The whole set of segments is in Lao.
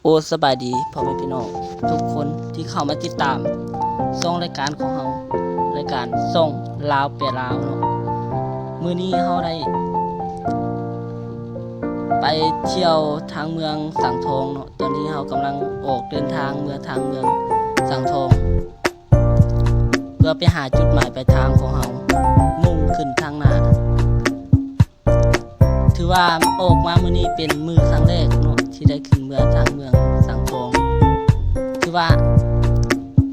ໂອ ສະບາຍດີພໍ່ແມ່ພີ່ນ້ອງທຸກຄົນທີ່ເຂົ້າມາຕິດຕາມຊ່ອງລາຍການຂອງເຮົາ, ລາຍການຊ່ອງລາວແປລາວເນາະ. ມື້ນີ້ເຮົາໄດ້ໄປທ່ຽວທາງເມືອງສັງທອງເນາະ. ຕອນນີ້ເຮົາກຳລັງອອກເດີນທາງເມືອທາງເມືອງສັງທອງ ເພື່ອໄປຫາຈຸດໝາຍປາຍທາງຂອງເຮົາ, ມຸ່ງຂຶ້ນທາງໜ້າ. ຖືວ່າອອກມາມື້ນີ້ເປັນມື້ຄັ້ງແລກເນາະ ທີ່ໄດ້ຂຶ້ນເມືອທາງເມືອງສັງທອງ. ຖືວ່າ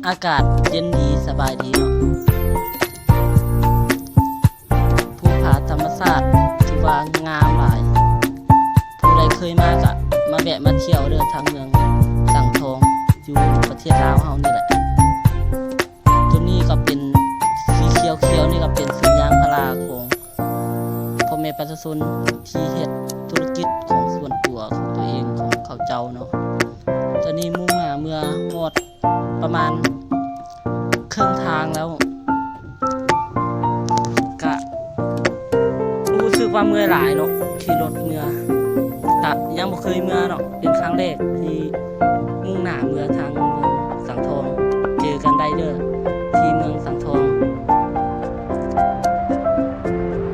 ອາກາດເຢັນດີ ສະບາຍດີເນາະ. ພູຜາທຳມະຊາດຖືວ່າງາມຫຼາຍ. ຜູ້ໃດເຄີຍມາກະມາແວະມາທ່ຽວເດີ ທາງເມືອງສັງທອງ ຢູ່ປະເທດລາວເຮົານີ້ແຫຼະ. ໂຕນີ້ກໍເປັນສີຂຽວໆ ນີ້ກໍເປັນສວນຢາງພາລາຂອງພໍ່ແມ່ປະຊາຊົນທີ່ເຮັດທຸລະກິດຂອງສ່ວນຕົວຂອງຕົວເອງຂອງເຂົາເຈົ້າເນາະ. ຕອນນີ້ມຸ່ງໜ້າເມືອຮອດປະມານເຄິ່ງທາງແລ້ວ ກະຮູ້ສຶກວ່າເມື່ອຍຫຼາຍເນາະ ຂີ່ລົດເມືອ ກະຍັງບໍ່ເຄີຍເມືອເນາະ ເປັນຄັ້ງແລກທີ່ມຸ່ງໜ້າເມືອທາງເມືອງສັງທອງ. ເຈີກັນໄດ້ເດີ ທີ່ເມືອງສັງທອງ.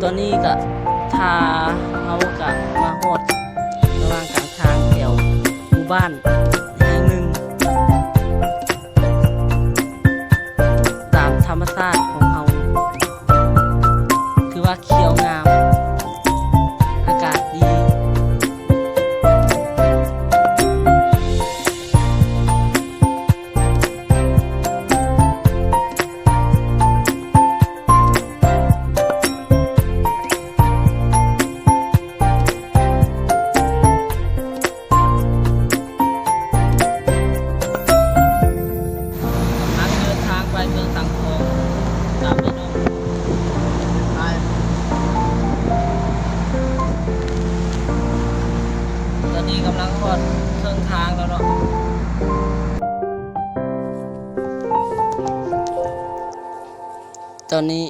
ຕອນນີ້ກະ ຖ້າເຮົາກະມາຮອດລະຫວ່າງກາງທາງແຖວໝູ່ບ້ານແຫ່ງໜຶ່ງ ຕາມທຳມະຊາດຂອງເຮົາ ຄືວ່າຂຽວງາມ ອາກາດດີ. ກຳລັງເດີນທາງໄປເມືອງສັງທອງ ຕາມໄປເນາະ. ຕອນນີ້ກຳລັງຮອດເຄິ່ງທາງແລ້ວເນາະ. ຕອນນີ້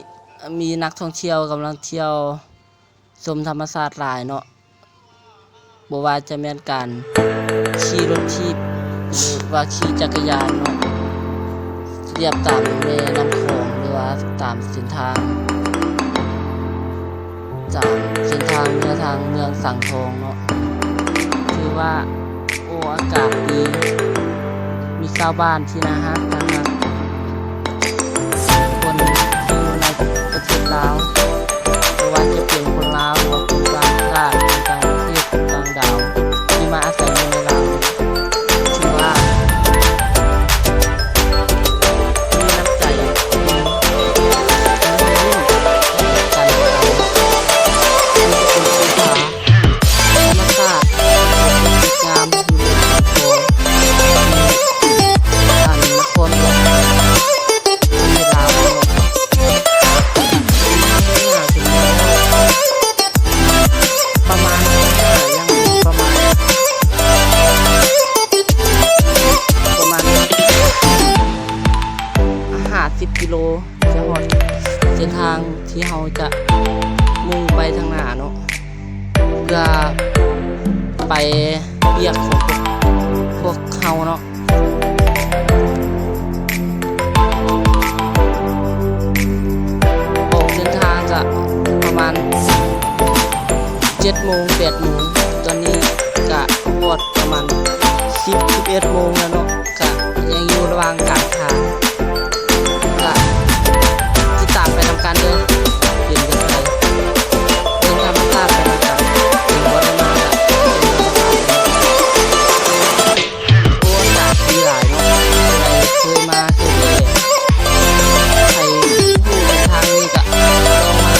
ມີນັກທ່ອງທ່ຽວກຳລັງທ່ຽວ ຊົມທຳມະຊາດຫຼາຍເນາະ, ບໍ່ວ່າຈະແມ່ນການຂີ່ລົດຖີບ ຫຼືວ່າຂີ່ຈັກກະຍານເນາະ, ລຽບຕາມແມ່ນ້ຳຂອງ ຫຼືວ່າຕາມເສັ້ນທາງ ຕາມເສັ້ນທາງເມືອທາງເມືອງສັງທອງເນາະ. ຖືວ່າ ໂອ ອາກາດດີ ມີຊາວບ້ານທີ່ໜ້າຮັກ ໜ້າຮັກ ຄົນທີ່ຢູ່ໃນປະເທດລາວ ບໍ່ວ່າຈະເປັນຄົນລາວ ຫຼືວ່າຄົນຕ່າງຊາດ ຄົນຕ່າງປະເທດ ຄົນຕ່າງດາວ ທີ່ມາອາໄສຢູ່ໃນລາວ ຖືວ່າມີນ້ຳໃຈ ມີ ມີ ທຳມະຊາດ ງາມຢູ່ໃນນະຄອນຫຼວງ ປະເທດລາວເນາະ. ປະມານ ປະມານ ປະມານຫ້າສິບກິໂລ ຈະຮອດເສັ້ນທາງທີ່ເຮົາຈະມຸ່ງໄປທາງໜ້າເນາະ ເພື່ອໄປວຽກຂອງພວກ ພວກເຮົາເນາະ. ອອກເດີນທາງກະປະມານເຈັດໂມງ ແປດໂມງ, ຕອນນີ້ກະຮອດປະມານສິບ ສິບເອັດໂມງແລ້ວເນາະ. ກະຍັງຢູ່ລະຫວ່າງກາງທາງ ກະຕິດຕາມໄປນຳກັນເດີ ເປັນຈັ່ງໃດ ເບິ່ງທຳມະຊາດໄປນຳກັນ. ເຖິງບໍ່ໄດ້ມາກະ ໂອ້ ອາກາດດີຫຼາຍເນາະ, ຜູ້ໃດເຄີຍມາເທື່ອແລກ ໃຜຮູ້ເສັ້ນທາງນີ້ກະລອງມາ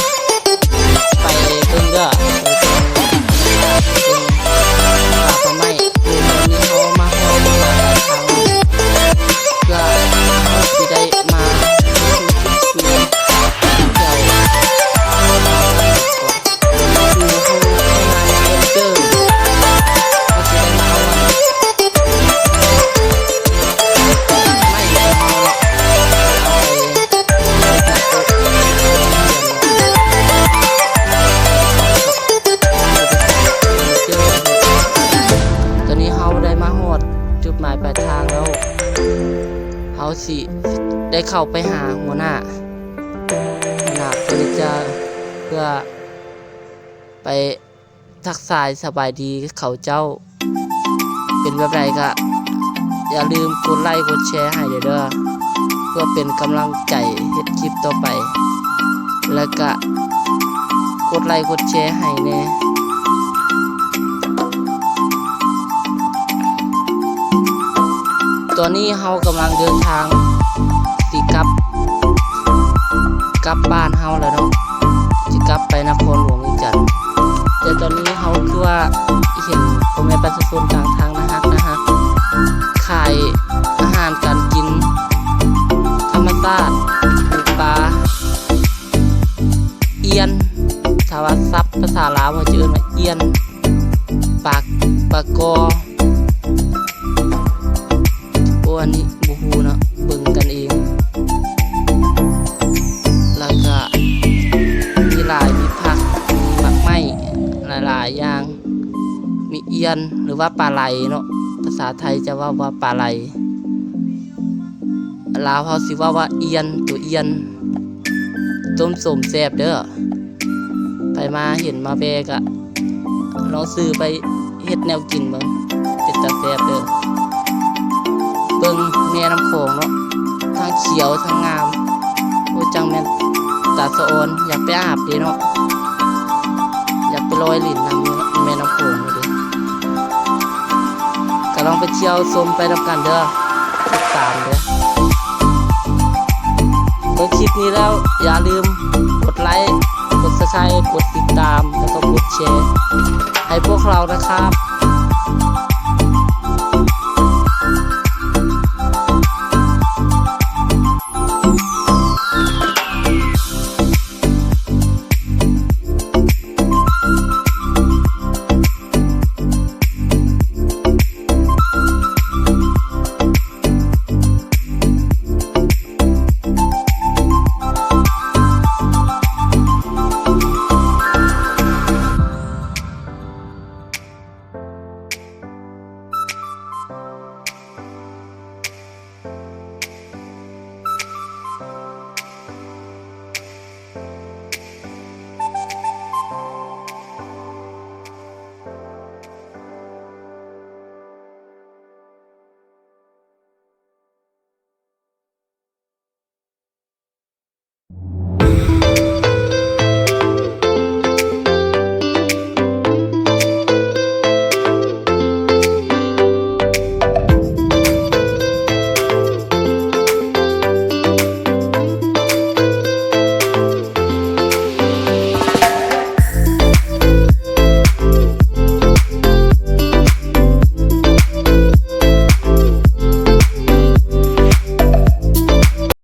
ໄປເບິ່ງເດີ ໄປເບິ່ງ ເບິ່ງປ່າໄມ້. ຄືຕອນນີ້ເຮົາມາຮອດປາກທາງ ໝາຍປາຍທາງແລ້ວ. ເຮົາຊິໄດ້ເຂົ້າໄປຫາຫົວໜ້າ, ຫົວໜ້າເປີເຈີ ເພື່ອໄປທັກທາຍສະບາຍດີເຂົາເຈົ້າ. ເປັນແບບໃດກະຢ່າລືມກົດໄລກົດແຊໃຫ້ເດີ ເພື່ອເປັນກຳລັງໃຈເຮັດຄລິບຕໍ່ໄປ. ແລ້ວກະກົດໄລກົດແຊໃຫ້ແດ່. ຕອນນີ້ເຮົາກຳລັງເດີນທາງຊິກັບ ກັບບ້ານເຮົາແລ້ວເນາະ, ຊິກັບໄປນະຄອນຫຼວງວຽງຈັນ. ແຕ່ຕອນນີ້ເຮົາຄືວ່າເຫັນພໍ່ແມ່ປະຊາຊົນກາງທາງໜ້າຮັກ ໜ້າຮັກ ຂາຍອາຫານການກິນທຳມະຊາດ ປູກປາ ອຽນ, ຖ້າວ່າສັບພາສາລາວເຮົາຈະເອີ້ນວ່າອຽນ, ປາກ, ປາກໍ. ໂອ້ ອັນນີ້ບໍ່ຮູ້ເນາະ, ເບິ່ງກັນເອງ. ແລ້ວກະມີຫຼາຍ, ມີຜັກ, ມີໝາກໄມ້ຫຼາຍໆຢ່າງ, ມີອຽນ ຫຼືວ່າປາໄຫຼເນາະ, ພາສາໄທຈະເວົ້າວ່າປາໄຫຼ. ລາວເຮົາຊິເວົ້າວ່າອຽນ, ໂຕອຽນ ຕົ້ມສົ້ມແຊບເດີ. ໃຜມາເຫັນມາແວ່ກະລອງຊື້ໄປເຮັດແນວກິນເບິ່ງ, ເປັນຕາແຊບເດີ. ເບິ່ງແມ່ນ້ຳຂອງເນາະ, ທັງຂຽວທັງງາມ. ໂອ້ ຈັ່ງແມ່ນຕາສະອອນ, ຢາກໄປອາບເດເນາະ, ຢາກໄປລອຍຫຼິ້ນນຳແມ່ນ້ຳຂອງເດ. ກະລອງໄປທ່ຽວຊົມໄປນຳກັນເດີ, ຕິດຕາມເດີ. ເບິ່ງຄລິບນີ້ແລ້ວຢ່າລືມກົດໄລ, ກົດ Subscribe, ກົດຕິດຕາມ ແລ້ວກໍກົດແຊໃຫ້ພວກເຮົານະຄັບ.